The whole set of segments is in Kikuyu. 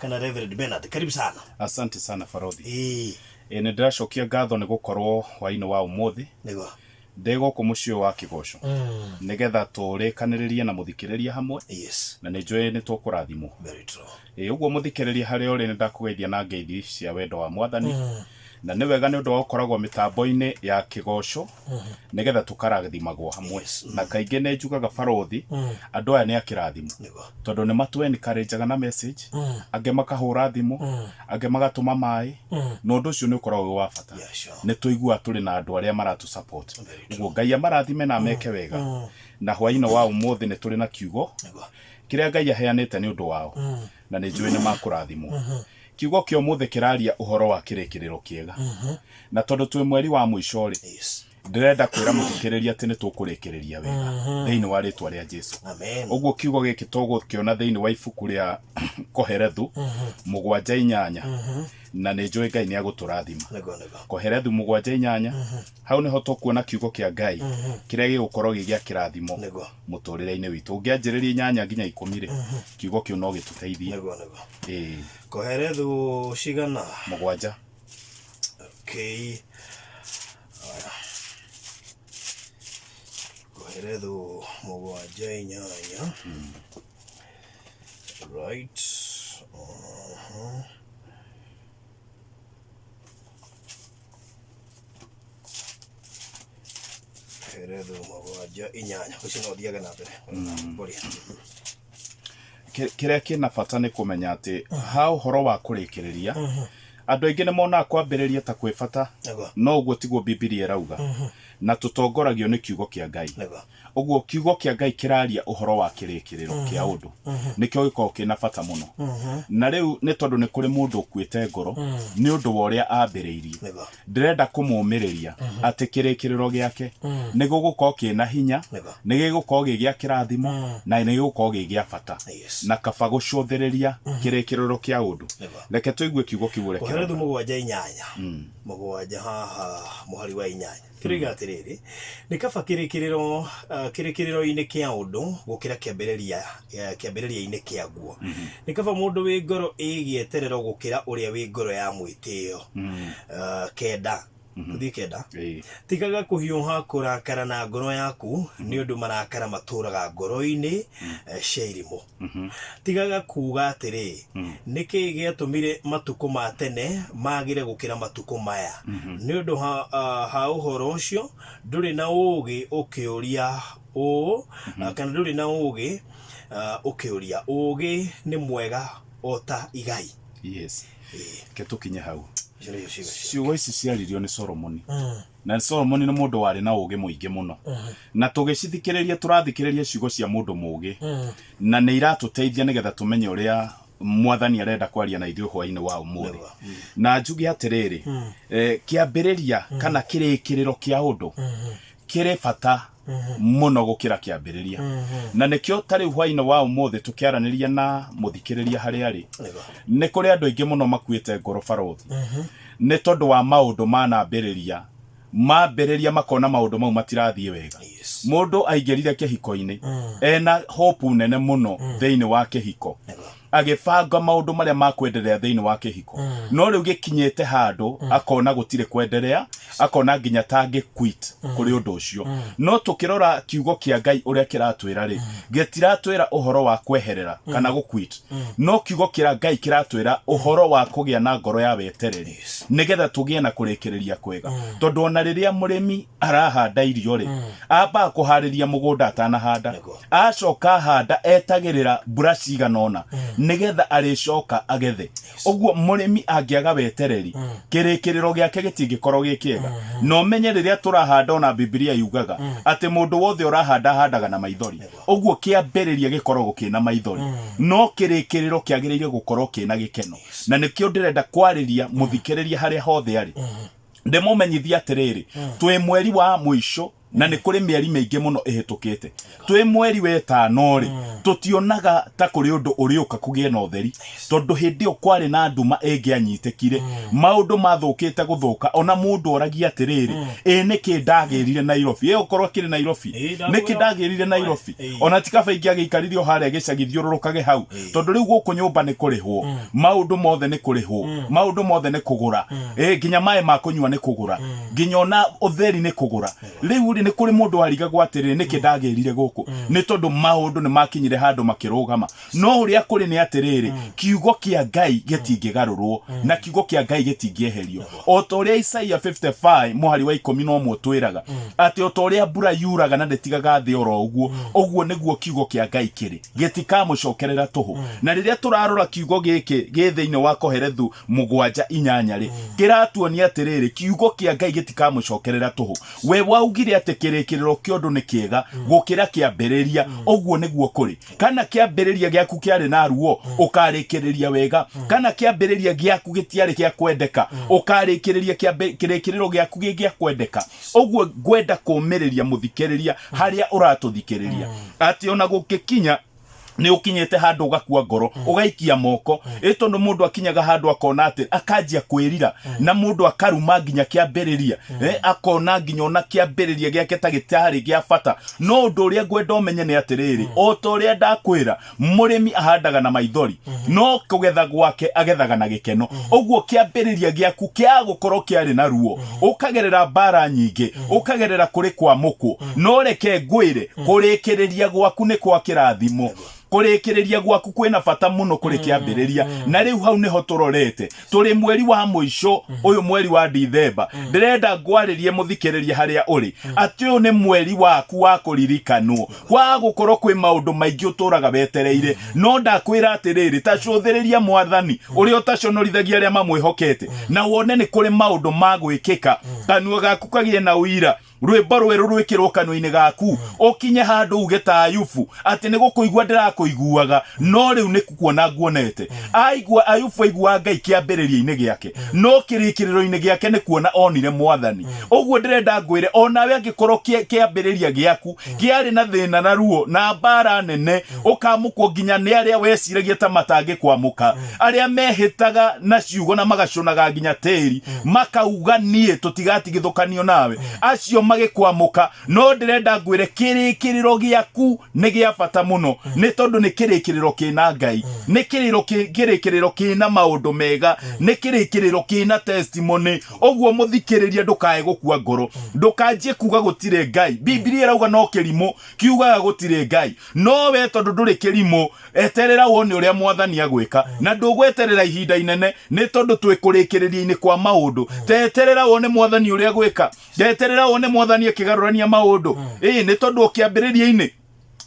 Kana Reverend Bernard, karibu sana. Asante sana Barothi. Ĩĩ. Ĩ nĩ ndĩracokia ngatho nĩ gũkorwo hwainĩ wa ũmũthĩ ndĩ gũkũ mũciĩ ũyũ wa Kĩgoco nĩgetha tũrĩkanĩrĩrie na mũthikĩrĩria hamwe na nĩ njũĩ nĩ tũkũrathimwo. Very true. Ĩ ũguo mũthikĩrĩria harĩa ũrĩ nĩ ndakũgeithia na ngeithi cia wendo wa Mwathani na nĩ wega nĩ ũndũ wa gũkoragwo mĩtambo-inĩ ya Kĩgoco nĩgetha tũkarathimagwo hamwe. Na kaingĩ nĩ njugaga Barũthi andũ aya nĩ a kĩrathimo tondũ nĩ matũ encourage na message, angĩ makahũra thimũ, angĩ magatũma maĩ, na ũndũ ũcio nĩ ũkoragwo wĩ wa bata. Nĩ tũiguaga tũrĩ na andũ arĩa maratũ support. Ũguo Ngai amarathime na ameke wega. Na hwaĩ-inĩ wa ũmũthĩ nĩ tũrĩ na kiugo kĩrĩa Ngai aheanĩte nĩ ũndũ wao, na nĩ njũĩ nĩ makũrathimwo. Kiugo kĩa ũmũthĩ kĩraria ũhoro wa kĩrĩkĩrĩro kĩega. Na tondũ twĩ mweri wa mũico rĩ, ndĩrenda kwĩra mũthikĩrĩria atĩ nĩ tũkũrĩkĩrĩria wega thĩinĩ wa rĩtwa rĩa Jesu. Amen. Ũguo kiugo gĩkĩ tũgũkĩona thĩinĩ wa ibuku rĩa Koherethu 7:8, na nĩ njũĩ Ngai nĩ agũtũrathima. Nĩguo. Koherethu 7:8, hau nĩho tũkuona kiugo kĩa Ngai kĩrĩa gĩgũkorwo gĩ gĩa kĩrathimo mũtũrĩre-inĩ witũ. Ũngĩanjĩrĩria 8 nginya 10 rĩ, kiugo kĩu no gĩtũteithie. Nĩguo. Ĩĩ. Koherethu cigana? 7. Okay. Haya. Koherethu 7:8. Right. Koherethu 7:8. Ũcio no ũthiage na mbere. Mbũria. Kĩrĩa kĩna bata nĩ kũmenya atĩ ha ũhoro wa kũrĩkĩrĩria, andũ aingĩ nĩ monaga kwambĩrĩria ta kwĩ bata, no ũguo tiguo Bibilia ĩrauga, na tũtongoragio nĩ kiugo kĩa Ngai. Ũguo kiugo kĩa Ngai kĩraria ũhoro wa kĩrĩkĩrĩro kĩa ũndũ, nĩkĩo gĩkoragwo kĩna bata mũno. Na rĩu nĩ tondũ nĩ kũrĩ mũndũ ũkuĩte ngoro nĩ ũndũ wa ũrĩa ambĩrĩirie, ndĩrenda kũmũmĩrĩria atĩ kĩrĩkĩrĩro gĩake nĩ gĩgũkorwo kĩna hinya, nĩ gĩgũkorwo gĩ gĩa kĩrathimo, na nĩ gĩgũkorwo gĩ gĩa bata. Na kaba gũcũthĩrĩria kĩrĩkĩrĩro kĩa ũndũ. Reke tũigue kiugo kĩu ũrĩa Koherethu kĩrauga. 7:8. 7 haha mũhari wa 8. Kĩroiga atĩrĩrĩ, nĩ kaba kĩrĩkĩrĩro kĩrĩkĩrĩro-inĩ kĩa ũndũ gũkĩra kĩambĩrĩria kĩambĩrĩria-inĩ kĩaguo. Nĩ kaba mũndũ wĩ ngoro ĩ gĩeterero gũkĩra ũrĩa wĩ ngoro ya mwĩtĩo. 9. Tũthiĩ 9. Tigaga kũhiũha kũrakara na ngoro yaku, nĩ ũndũ marakara matũũraga ngoro-inĩ cia irimũ. Tigaga kuuga atĩrĩ, Nĩ kĩĩ gĩatũmire matukũ ma tene maagĩre gũkĩra matukũ maya? Nĩ ũndũ ha ũhoro ũcio ndũrĩ na ũũgĩ ũkĩũria ũũ, kana ndũrĩ na ũũgĩ ũkĩũria, Ũũgĩ nĩ mwega o ta igai? Yes. Ĩĩ. Reke tũkinye hau. Icio nĩcio ciugo ciake. Ciugo ici ciaririo nĩ Solomoni. Na Solomoni nĩ mũndũ warĩ na ũũgĩ mũingĩ mũno. Na tũgĩcithikĩrĩria tũrathikĩrĩria ciugo cia mũndũ mũũgĩ, na nĩ iratũteithia nĩgetha tũmenye ũrĩa Mwathani arenda kwaria na ithuĩ hwaĩ-inĩ wa ũmũthĩ. Na njuge atĩrĩrĩ, kĩambĩrĩria kana kĩrĩkĩrĩro kĩa ũndũ kĩrĩ bata mũno gũkĩra kĩambĩrĩria. Na nĩkĩo ta rĩu hwaĩ-inĩ wa ũmũthĩ tũkĩaranĩria na mũthikĩrĩria harĩa arĩ, nĩ kũrĩ andũ aingĩ mũno makuĩte ngoro barũthi. Nĩ tondũ wa maũndũ manambĩrĩria, mambĩrĩria makona maũndũ mau matirathiĩ wega. Mũndũ aingĩrire kĩhiko-inĩ ena hope nene mũno thĩinĩ wa kĩhiko, agĩbanga maũndũ marĩa makwenderea thĩinĩ wa kĩhiko, no rĩu gĩkinyĩte handũ akona gũtirĩ kwenderea, akona nginya tangĩ quit kũrĩ ũndũ ũcio. No tũkĩrora kiugo kĩa Ngai ũrĩa kĩratwĩra rĩ, gĩtiratwĩra ũhoro wa kweherera kana gũ quit, no kiugo kĩa Ngai kĩratwĩra ũhoro wa kũgĩa na ngoro ya wetereri nĩgetha tũgĩe na kũrĩkĩrĩria kwega. Tondũ ona rĩrĩa mũrĩmi arahanda irio rĩ, ambaga kũharĩria mũgũnda atanahanda, acoka ahanda etagĩrĩra mbura cigana ũna nĩgetha arĩcoka agethe. Ũguo mũrĩmi angĩaga wetereri, kĩrĩkĩrĩro gĩake gĩtingĩkorwo gĩ kĩega. Na ũmenye rĩrĩa tũrahanda, ona Bibilia yugaga atĩ mũndũ wothe ũrahanda ahandaga na maithori. Ũguo kĩambĩrĩria gĩkoragwo kĩna maithori, no kĩrĩkĩrĩro kĩagĩrĩire gũkorwo kĩna gĩkeno. Na nĩkĩo ndĩrenda kwarĩria mũthikĩrĩria harĩa hothe arĩ, ndĩmũmenyithie atĩrĩrĩ, twĩ mweri wa mũico Na nĩ kũrĩ mĩeri mĩingĩ mũno ĩhĩtũkĩte. Twĩ mweri wetano rĩ, tũtionaga ta kũrĩ ũndũ ũrĩũka kũgĩe na ũtheri, tondũ hĩndĩ ĩyo kwarĩ na nduma ĩngĩanyitĩkire. Maũndũ mathũkĩte gũthũka, ona mũndũ oragia atĩrĩrĩ, ĩ nĩkĩ ndagĩrire Nairobi? Ĩ okorwo akĩrĩ Nairobi, Ĩĩ, nĩkĩ ndakwĩra. Ndagĩrire Nairobi? Ona ti kaba ingĩagĩikarire o harĩa gĩcagi thiũrũrũkage hau, tondũ rĩu gũkũ nyũmba nĩ kũrĩhwo, maũndũ mothe nĩ kũrĩhwo, maũndũ mothe nĩ kũgũra, ĩ nginya maĩ ma kũnyua nĩ kũgũra, nginya ona ũtheri nĩ kũgũra. Rĩu rĩ, nĩ kũrĩ mũndũ warigagwo atĩrĩrĩ, nĩkĩ ndagĩrire gũkũ? Nĩ tondũ maũndũ nĩ makinyire handũ makĩrũgama. No ũrĩa kũrĩ nĩ atĩrĩrĩ, kiugo kĩa Ngai gĩtingĩgarũrwo, na kiugo kĩa Ngai gĩtingĩeherio. O ta ũrĩa Isaia 55 mũhari wa 11 ũtwĩraga atĩ o ta ũrĩa mbura yuraga na ndĩtigaga thĩ oro ũguo, ũguo nĩguo kiugo kĩa Ngai kĩrĩ, gĩtikamũcokerera tũhũ. Na rĩrĩa tũrarora kiugo gĩkĩ gĩ thĩinĩ wa Kohelethu 7:8 rĩ, kĩratuonia atĩrĩrĩ, kiugo kĩa Ngai gĩtikamũcokerera tũhũ. We waugire atĩ kĩrĩkĩrĩro kĩa ũndũ nĩ kĩega gũkĩra kĩambĩrĩria, ũguo nĩguo kũrĩ. Kana kĩambĩrĩria gĩaku kĩarĩ na ruo, ũkarĩkĩrĩria wega. Kana kĩambĩrĩria gĩaku gĩtiarĩ gĩa kwendeka, ũkarĩkĩrĩria kĩrĩkĩrĩro gĩaku gĩ gĩa kwendeka. Ũguo ngwenda kũmĩrĩria mũthikĩrĩria harĩa ũratũthikĩrĩria atĩ ona gũgĩkinya nĩ ũkinyĩte handũ ũgakua ngoro, ũgaikia moko, ĩ tondũ mũndũ akinyaga handũ akona atĩ akanjia kwĩrira, na mũndũ akaruma nginya kĩambĩrĩria, akona nginya ona kĩambĩrĩria gĩake ta gĩtarĩ gĩa bata. No ũndũ ũrĩa ngwenda ũmenye nĩ atĩrĩrĩ, o ta ũrĩa ndakwĩra, mũrĩmi ahandaga na maithori, no kũgetha gwake agethaga na gĩkeno. Ũguo kĩambĩrĩria gĩaku kĩa gũkorwo kĩarĩ na ruo, ũkagerera mbara nyingĩ, ũkagerera kũrĩ kwamũkwo, no reke ngwĩre, kũrĩkĩrĩria gwaku nĩ kwa kĩrathimo. Kũrĩkĩrĩria gwaku kwĩna bata mũno kũrĩ kĩambĩrĩria. Na rĩu hau nĩho tũrorete, tũrĩ mweri wa mũico ũyũ, mweri wa Dithemba. Ndĩrenda ngwarĩrie mũthikĩrĩria harĩa ũrĩ atĩ ũyũ nĩ mweri waku wa kũririkanwo, kwa gũkorwo kwĩ maũndũ maingĩ ũtũraga wetereire. No ndakwĩra atĩrĩrĩ, ta cũthĩrĩria Mwathani ũrĩa ũtaconorithagia arĩa mamwĩhokete, na wone nĩ kũrĩ maũndũ ma gwĩkĩka. Kanua gaku kagĩe na ũira, rwĩmbo rwerũ rwĩkĩrwo kanua-inĩ gaku, ũkinye handũ uge ta Ayubu atĩ nĩ gũkũigua ndĩrakũiguaga, no rĩu nĩ kuona nguonete. Aigua Ayubu aiguaga Ngai kĩambĩrĩria-inĩ gĩake, no kĩrĩkĩrĩro-inĩ gĩake nĩ kuona onire Mwathani. Ũguo ndĩrenda ngwĩre onawe, angĩkorwo kĩambĩrĩria gĩaku kĩarĩ na thĩna na ruo na mbara nene, ũkamũkwo nginya nĩ arĩa weciragia ta matangĩkwamũka, arĩa mehĩtaga na ciugo na magaconaga nginya tĩri makauga niĩ tũtigatigithũkanio nawe, acio magĩkwamũka, no ndĩrenda ngwĩre kĩrĩkĩrĩro gĩaku nĩ gĩa bata mũno, nĩ tondũ nĩ kĩrĩkĩrĩro kĩna Ngai, nĩ kĩrĩkĩrĩro kĩna maũndũ mega, nĩ kĩrĩkĩrĩro kĩna testimony. Ũguo mũthikĩrĩria, ndũkae gũkua ngoro, ndũkanjie kuga gũtirĩ Ngai. Bibilia ĩrauga no kĩrimũ kiugaga gũtirĩ Ngai, no we tondũ ndũrĩ kĩrimũ, eterera wone ũrĩa Mwathani agwĩka. Na ndũgweterera ihinda inene, nĩ tondũ twĩ kũrĩkĩrĩria-inĩ kwa maũndũ. Teterera wone Mwathani ũrĩa agwĩka, teterera wone Mwathani akĩgarũrania maũndũ. Ĩĩ, nĩ tondũ o kĩambĩrĩria-inĩ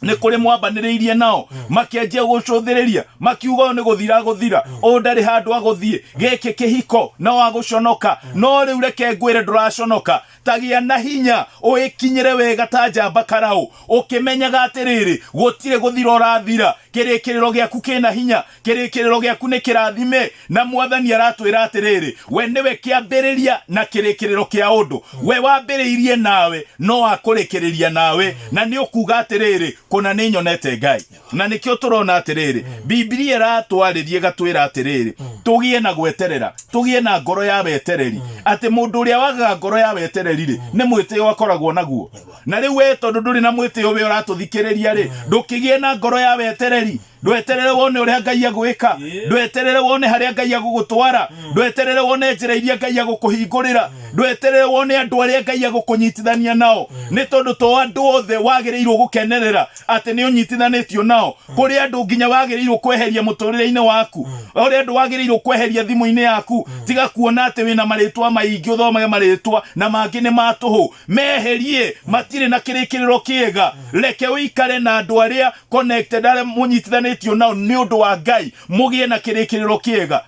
nĩ kũrĩ mwambanĩrĩirie nao makĩanjia gũcũthĩrĩria, makiuga ũyũ nĩ gũthira gũthira, ũyũ ndarĩ handũ agũthiĩ, gĩkĩ kĩhiko no agũconoka. No rĩu reke ngwĩre, ndũraconoka. Tagĩa na hinya, ũĩkinyĩre wega ta njamba karaũ, ũkĩmenyaga atĩrĩrĩ, gũtirĩ gũthira ũrathira. Kĩrĩkĩrĩro gĩaku kĩna hinya, kĩrĩkĩrĩro gĩaku nĩ kĩrathime. Na Mwathani aratwĩra atĩrĩrĩ, we nĩwe kĩambĩrĩria na kĩrĩkĩrĩro kĩa ũndũ. We wambĩrĩirie nawe no akũrĩkĩrĩria nawe, na nĩ ũkuga atĩrĩrĩ, kũna nĩ nyonete Ngai. Na nĩkĩo tũrona atĩrĩrĩ, Bibilia ĩratwarĩria ĩgatwĩra atĩrĩrĩ, tũgĩe na gweterera, tũgĩe na ngoro ya wetereri, atĩ mũndũ ũrĩa wagaga ngoro ya wetereri rĩ, nĩ mwĩtĩo akoragwo naguo. Na rĩu we tondũ ndũrĩ na mwĩtĩo, we ũratũthikĩrĩria rĩ, ndũkĩgĩe na ngoro ya wetereri. Ndweterere wone ũrĩa Ngai agwĩka, ndweterere wone harĩa Ngai agũgũtwara, ndweterere wone njĩra iria Ngai agũkũhingũrĩra, ndweterere wone andũ arĩa Ngai agũkũnyitithania nao, nĩ tondũ to andũ othe wagĩrĩirwo gũkenerera atĩ nĩ ũnyitithanĩtio nao. Kũrĩ andũ nginya wagĩrĩirwo kweheria mũtũrĩre-inĩ waku, ũrĩ andũ wagĩrĩirwo kweheria thimũ-inĩ yaku. Tiga kuona atĩ wĩna marĩtwa maingĩ, ũthomage marĩtwa na mangĩ nĩ ma tũhũ, meherie, matirĩ na kĩrĩkĩrĩro kĩega. Reke ũikare na andũ arĩa connected, arĩa mũnyitithanĩtio nao nĩ ũndũ wa Ngai, mũgĩe na kĩrĩkĩrĩro kĩega,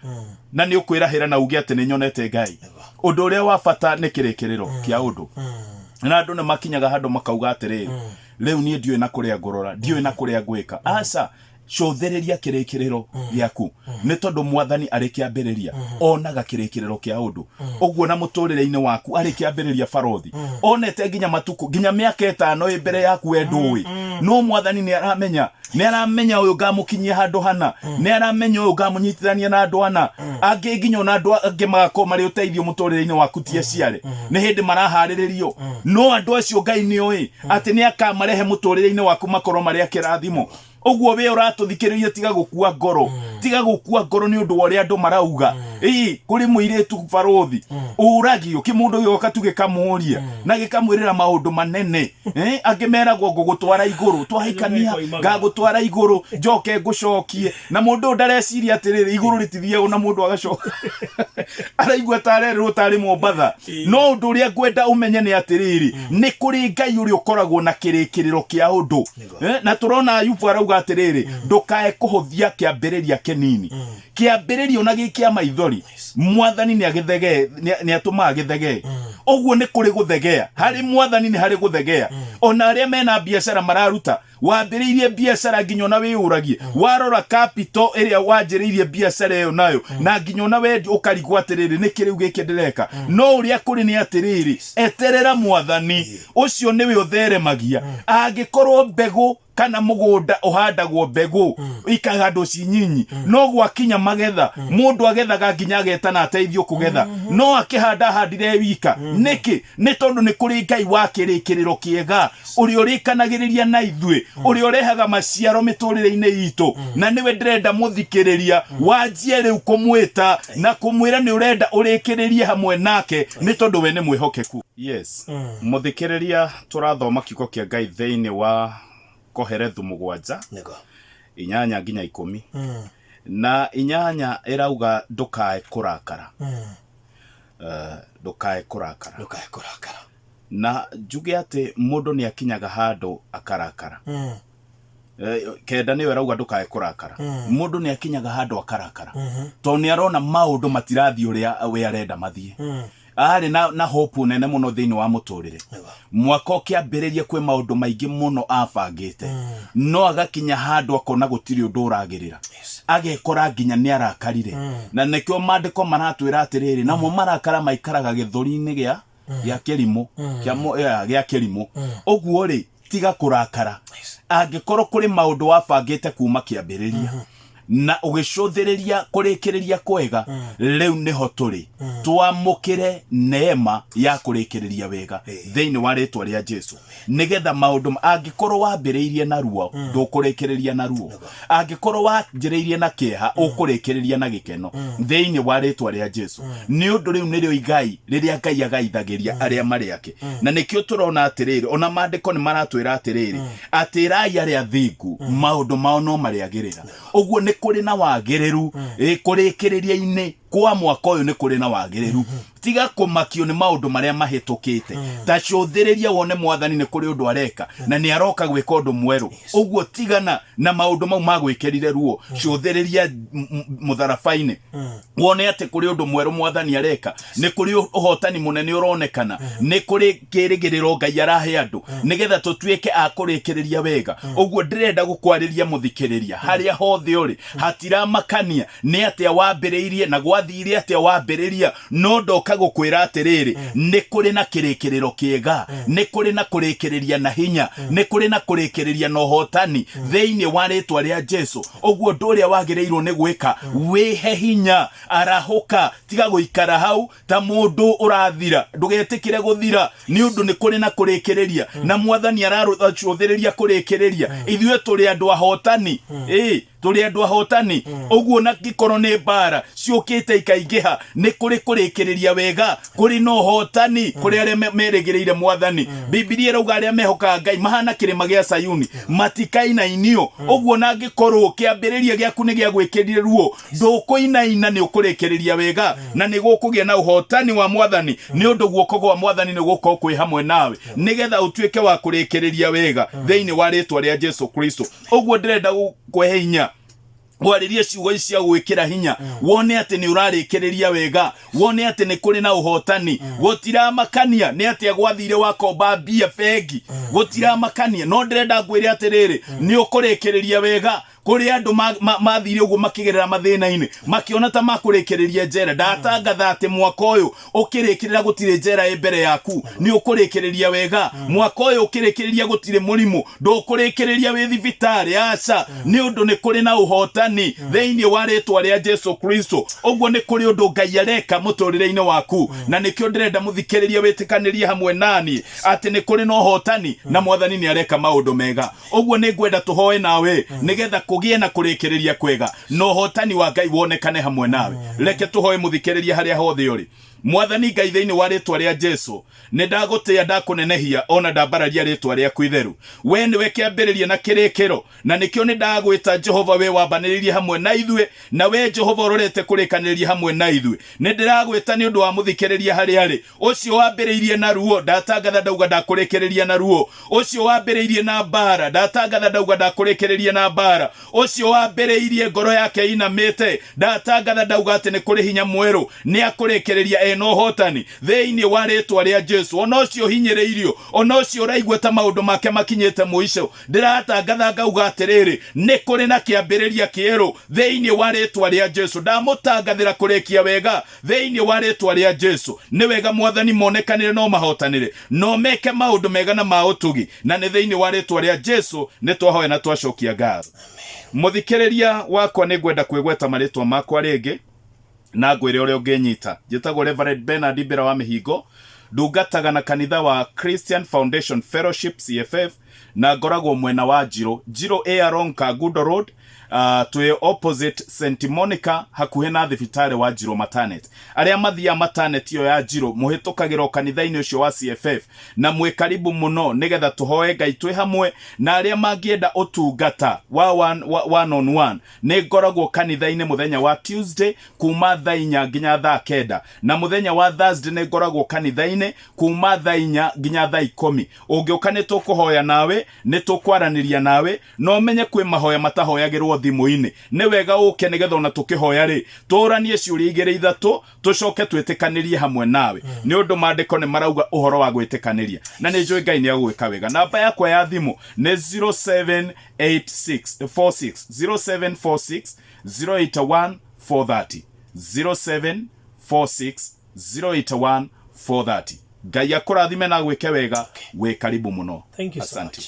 na nĩ ũkwĩrahĩra na uge atĩ nĩ nyonete Ngai. Ũndũ ũrĩa wa bata nĩ kĩrĩkĩrĩro kĩa ũndũ. Na andũ nĩ makinyaga handũ makauga atĩrĩrĩ, rĩu niĩ ndiũĩ na kũrĩa ngũrora, ndiũĩ na kũrĩa ngwĩka. Aca. Cũthĩrĩria kĩrĩkĩrĩro gĩaku, nĩ tondũ Mwathani arĩ kĩambĩrĩria onaga kĩrĩkĩrĩro kĩa ũndũ. Ũguo na mũtũrĩre-inĩ waku arĩ kĩambĩrĩria, barothi, onete nginya matukũ, nginya mĩaka 5 ĩ mbere yaku, we ndũĩ, no Mwathani nĩ aramenya. Nĩ aramenya ũyũ ngamũkinyia handũ hana, nĩ aramenya ũyũ ngamũnyitithania na andũ ana angĩ, nginya ona andũ angĩ magakorwo marĩ ũteithio mũtũrĩre-inĩ waku. Ti aciare, nĩ hĩndĩ maraharĩrĩrio, no andũ acio Ngai nĩ oĩ atĩ nĩ akamarehe mũtũrĩre-inĩ waku makorwo marĩ a kĩrathimo. Ũguo we ũratũthikĩrĩria, tiga gũkua ngoro, tiga gũkua ngoro nĩ ũndũ wa ũrĩa andũ marauga. Ĩĩ, kũrĩ mũirĩtu, barũthi, ũragio kĩmũndũ gĩgoka tu gĩkamũria na gĩkamwĩrĩra maũndũ manene. Angĩ meragwo, "Ngũgũtwara igũrũ twahikania, ngagũtwara igũrũ, njoke ngũcokie." Na mũndũ ũyũ ndareciria atĩrĩrĩ, igũrũ rĩtithiagwo na mũndũ agacoka, araigua ta arerĩrwo tarĩ Mombatha. No ũndũ ũrĩa ngwenda ũmenye nĩ atĩrĩrĩ, nĩ kũrĩ Ngai ũrĩa ũkoragwo na kĩrĩkĩrĩro kĩa ũndũ. Na tũrona Ayubu arauga atĩrĩrĩ, ndũkae kũhũthia kĩambĩrĩria kĩnini, kĩambĩrĩria ona gĩ kĩa maithori, Mwathani nĩ agĩthegee, nĩ atũmaga gĩthegee. Ũguo nĩ kũrĩ gũthegea harĩ Mwathani, nĩ harĩ gũthegea. Ona arĩa mena biacara mararuta, wambĩrĩirie biacara nginya ona wĩyũragie, warora capital ĩrĩa wanjĩrĩirie biacara ĩyo nayo, na nginya ona wendi ũkarigwo atĩrĩrĩ, nĩkĩ rĩu gĩkĩ ndĩreka? No ũrĩa kũrĩ nĩ atĩrĩrĩ, eterera Mwathani, ũcio nĩwe ũtheremagia. Angĩkorwo mbegũ kana mũgũnda ũhandagwo mbegũ ikahandwo ci nyinyi, no gwakinya magetha mũndũ agethaga nginya agetana ateithio kũgetha, no akĩhanda ahandire wika. Nĩkĩ? Nĩ tondũ nĩ kũrĩ Ngai wa kĩrĩkĩrĩro kĩega, ũrĩa ũrĩkanagĩrĩria na ithuĩ, ũrĩa ũrehaga maciaro mĩtũrĩre-inĩ itũ. Na nĩwe ndĩrenda mũthikĩrĩria wanjie rĩu kũmwĩta na kũmwĩra nĩ ũrenda ũrĩkĩrĩrie hamwe nake, nĩ tondũ we nĩ mwĩhokeku. Yes, mũthikĩrĩria, tũrathoma kiugo kĩa Ngai thĩinĩ wa Koherethu 7 8 nginya 10, na 8 ĩrauga, "Ndũkae kũrakara." Ndũkae kũrakara. Ndũkae kũrakara. Na njuge atĩ mũndũ nĩ akinyaga handũ akarakara. 9 nĩyo ĩrauga ndũkae kũrakara. Mũndũ nĩ akinyaga handũ akarakara tondũ nĩ arona maũndũ matirathiĩ ũrĩa we arenda mathiĩ. Arĩ na hope nene mũno thĩinĩ wa mũtũrĩre, mwaka ũkĩambĩrĩria kwĩ maũndũ maingĩ mũno abangĩte, no agakinya handũ akona gũtirĩ ũndũ ũragĩrĩra, agekora nginya nĩ arakarire. Na nĩkĩo maandĩko maratwĩra atĩrĩrĩ, namo marakara maikaraga gĩthũri-inĩ gĩa kĩrimũ, gĩa kĩrimũ. Ũguo rĩ, tiga kũrakara angĩkorwo kũrĩ maũndũ wabangĩte kuma kĩambĩrĩria na ũgĩcũthĩrĩria kũrĩkĩrĩria kwega. Rĩu nĩho tũrĩ twamũkĩre neema ya kũrĩkĩrĩria wega thĩinĩ wa rĩtwa rĩa Jesu, nĩgetha maũndũ angĩkorwo wambĩrĩirie na ruo, ndũkũrĩkĩrĩria na ruo. Angĩkorwo wanjĩrĩirie na kĩeha, ũkũrĩkĩrĩria na gĩkeno thĩinĩ wa rĩtwa rĩa Jesu. Nĩ ũndũ rĩu nĩrĩo igai rĩrĩa Ngai agaithagĩria arĩa marĩ ake. Na nĩkĩo tũrona atĩrĩrĩ, ona maandĩko nĩ maratwĩra atĩrĩrĩ, atĩ ĩrai arĩa athingu maũndũ mao no marĩagĩrĩra. Ũguo nĩ kũrĩ na wagĩrĩru. Kũrĩkĩrĩria-inĩ kwa mwaka ũyũ nĩ kũrĩ na wagĩrĩru. Tiga kũmakio nĩ maũndũ marĩa mahĩtũkĩte, ta cũthĩrĩria wone Mwathani nĩ kũrĩ ũndũ areka na nĩ aroka gwĩka ũndũ mwerũ. Ũguo tigana na maũndũ mau magwĩkĩrire ruo, cũthĩrĩria mũtharaba-inĩ wone atĩ kũrĩ ũndũ mwerũ Mwathani areka, nĩ kũrĩ ũhotani mũnene ũronekana, nĩ kũrĩ kĩrĩgĩrĩro Ngai arahe andũ nĩgetha tũtuĩke a kũrĩkĩrĩria wega. Ũguo ndĩrenda gũkwarĩria, mũthikĩrĩria, harĩa hothe ũrĩ, hatiramakania nĩ atĩa wambĩrĩirie na gwathire atĩa wambĩrĩria, no ndoka gũkwĩra atĩrĩrĩ, nĩ kũrĩ na kĩrĩkĩrĩro kĩega, nĩ kũrĩ na kũrĩkĩrĩria na hinya, nĩ kũrĩ na kũrĩkĩrĩria na ũhotani thĩinĩ wa rĩtwa rĩa Jesu. Ũguo ũndũ ũrĩa wagĩrĩirwo nĩ gwĩka, wĩhe hinya, arahũka, tiga gũikara hau ta mũndũ ũrathira. Ndũgetĩkĩre gũthira, nĩ ũndũ nĩ kũrĩ na kũrĩkĩrĩria na Mwathani ararũcũthĩrĩria kũrĩkĩrĩria. Ithuĩ tũrĩ andũ ahotani, ĩĩ, tũrĩ andũ ahotani. Ũguo na ngĩkorwo nĩ mbara ciũkĩte ikaingĩha, nĩ kũrĩ kũrĩkĩrĩria wega, kũrĩ na ũhotani kũrĩ arĩa merĩgĩrĩire Mwathani. Bibilia ĩrauga arĩa mehokaga Ngai mahana kĩrĩma gĩa Sayuni, matikainainio. Ũguo na angĩkorwo kĩambĩrĩria gĩaku nĩ gĩa gwĩkĩrire ruo, ndũkũinaina, nĩ ũkũrĩkĩrĩria wega na nĩ gũkũgĩa na ũhotani wa Mwathani, nĩ ũndũ guoko gwa Mwathani nĩ gũkorwo kwĩ hamwe nawe nĩgetha ũtuĩke wa kũrĩkĩrĩria wega thĩinĩ wa rĩtwa rĩa Jesu Kristo. Ũguo ndĩrenda gũkũhe hinya, gwarĩrie ciugo ici cia gwĩkĩra hinya, wone atĩ nĩ ũrarĩkĩrĩria wega, wone atĩ nĩ kũrĩ na ũhotani. Gũtiramakania nĩ atĩa gwathire wakomba mbia bengi, gũtiramakania, no ndĩrenda ngwĩre atĩrĩrĩ, nĩ ũkũrĩkĩrĩria wega. Kũrĩ andũ mathire ũguo makĩgerera mathĩna-inĩ, makĩona ta makũrĩkĩrĩria njera. Ndatangatha atĩ mwaka ũyũ ũkĩrĩkĩrĩra gũtirĩ njera ĩ mbere yaku, nĩ ũkũrĩkĩrĩria wega. Mwaka ũyũ ũkĩrĩkĩrĩria gũtirĩ mũrimũ, ndũkũrĩkĩrĩria wĩ thibitarĩ, aca, nĩ ũndũ nĩ kũrĩ na ũhotani thĩinĩ wa rĩtwa rĩa Jesu Kristo. Ũguo nĩ kũrĩ ũndũ Ngai areka mũtũrĩre-inĩ waku, na nĩkĩo ndĩrenda mũthikĩrĩrie wĩtĩkanĩrie hamwe nani atĩ nĩ kũrĩ na ũhotani na Mwathani nĩ areka maũndũ mega. Ũguo nĩ ngwenda tũhoe nawe nĩgetha kũgĩe na kũrĩkĩrĩria kwega na ũhotani wa Ngai wonekane hamwe nawe. Reke tũhoe, mũthikĩrĩria, harĩa hothe ũrĩ. Mwathani Ngai, thĩinĩ wa rĩtwa rĩa Jesu, nĩ ndagũtĩa, ndakũnenehia, ona ndambararia rĩtwa rĩaku itheru. We nĩwe kĩambĩrĩria na kĩrĩkĩro, na nĩkĩo nĩ ndagwĩta Jehova, we wambanĩrĩirie hamwe na ithuĩ, na we Jehova ũrorete kũrĩkanĩrĩria hamwe na ithuĩ. Nĩ ndĩragwĩta nĩ ũndũ wa mũthikĩrĩria harĩa arĩ, ũcio wambĩrĩirie na ruo, ndatangatha ndauga ndakũrĩkĩrĩria na ruo. Ũcio wambĩrĩirie na mbara, ndatangatha ndauga ndakũrĩkĩrĩria na mbara. Ũcio wambĩrĩirie ngoro yake inamĩte, ndatangatha ndauga atĩ nĩ kũrĩ hinya mwerũ, nĩ akũrĩkĩrĩria ena ũhotani thĩinĩ wa rĩtwa rĩa Jesu. Ona ũcio hinyĩrĩirio, ona ũcio ũraigua ta maũndũ make makinyĩte mũico, ndĩratangatha ngauga atĩrĩrĩ, nĩ kũrĩ na kĩambĩrĩria kĩerũ thĩinĩ wa rĩtwa rĩa Jesu. Ndamũtangathĩra kũrĩkia wega thĩinĩ wa rĩtwa rĩa Jesu. Nĩ wega Mwathani monekanĩre no mahotanĩre, no meke maũndũ mega na ma ũtugi, na nĩ thĩinĩ wa rĩtwa rĩa Jesu nĩ twahoya na twacokia ngatho. Mũthikĩrĩria wakwa, nĩ ngwenda kwĩgweta marĩtwa makwa rĩngĩ na ngwĩre ũrĩa ũngĩnyita. Njĩtagwo Reverend Bernard Mbĩra wa Mĩhingo, ndungataga na kanitha wa Christian Foundation Fellowship, CFF, na ngoragwo mwena wa Njirũ. Njirũ ĩ along Kangundo Road, twĩ opposite St Monica, hakuhĩ na thibitarĩ wa Njirũ Maternity. Arĩa mathiaga maternity ĩyo ya Njirũ, mũhĩtũkagĩra o kanitha-inĩ ũcio wa CFF, na mwĩ karibu mũno nĩgetha tũhoe Ngai twĩ hamwe. Na arĩa mangĩenda ũtungata wa one on one, nĩ ngoragwo kanitha-inĩ mũthenya wa Tuesday kuma thaa 4 nginya thaa 9, na mũthenya wa Thursday nĩ ngoragwo kanitha-inĩ kuma thaa 4 nginya thaa 10. Ũngĩũka nĩ tũkũhoya nawe, nĩ tũkwaranĩria nawe, na ũmenye kwĩ mahoya matahoyagĩrwo thimũ-inĩ. Nĩ wega ũke nĩgetha ona tũkĩhoya rĩ, tũranie ciũria igĩrĩ ithatũ, tũcoke twĩtĩkanĩrie hamwe nawe, nĩ ũndũ maandĩko nĩ marauga ũhoro wa gwĩtĩkanĩria, na nĩ njũĩ Ngai nĩ agũgwĩka wega. Namba yakwa ya thimũ nĩ 0786 46 0746 081 430, 0746 081 430. Ngai akũrathime na agwĩke wega. Wĩ karibu mũno. Thank you so Asante. much.